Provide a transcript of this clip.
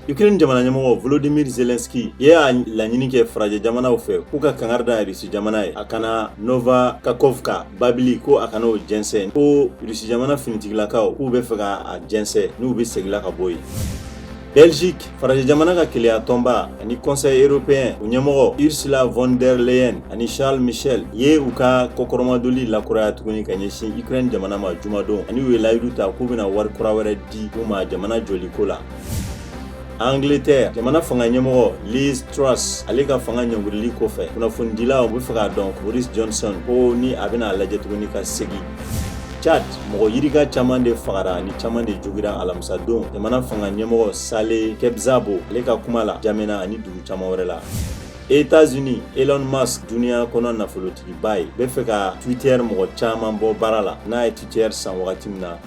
Ukraine jamana ɲɛmɔgɔ Volodymyr Zelensky ye a laɲini kɛ farajɛ jamanaw fɛ k'u ka kangari da Rusi jamana ye, a kana Nova Kakhovka babili, ko a kana o jɛnsɛn, ko Rusi jamana finitigilakaw k'u bɛ fɛ ka a jɛnsɛn n'u bɛ segin ka bɔ yen. Belgique, farajɛ jamana ka kelenya tɔnba ani Conseil européen u ɲɛmɔgɔ Ursula von der Leyen ani Charles Michel ye u ka kɔkɔrɔmadoli lakuraya tuguni ka ɲɛsin Ukraine jamana ma jumadon, ani u ye layidu ta k'u bɛna wari kura wɛrɛ di u ma jamana jɔliko la. Angleterre jamana fanga ɲɛmɔgɔ Liz Truss, ale ka fanga ɲɔngirili kɔfɛ, kunnafonidilaw bɛ fɛ k'a dɔn Boris Johnson ko ni a bɛna a lajɛ tuguni ka segin. Chad, mɔgɔ yirika caman de fagara ani caman de jogira alamisadon, jamana fanga ɲɛmɔgɔ Saleh Kebzabo ale ka kuma la, Jamena ani dugu caman wɛrɛ la. États-Unis, Elon Musk, duniya kɔnɔ nafolotigiba ye, bɛ fɛ ka Twitter mɔgɔ caman bɔ baara la n'a ye Twitter san wagati min na.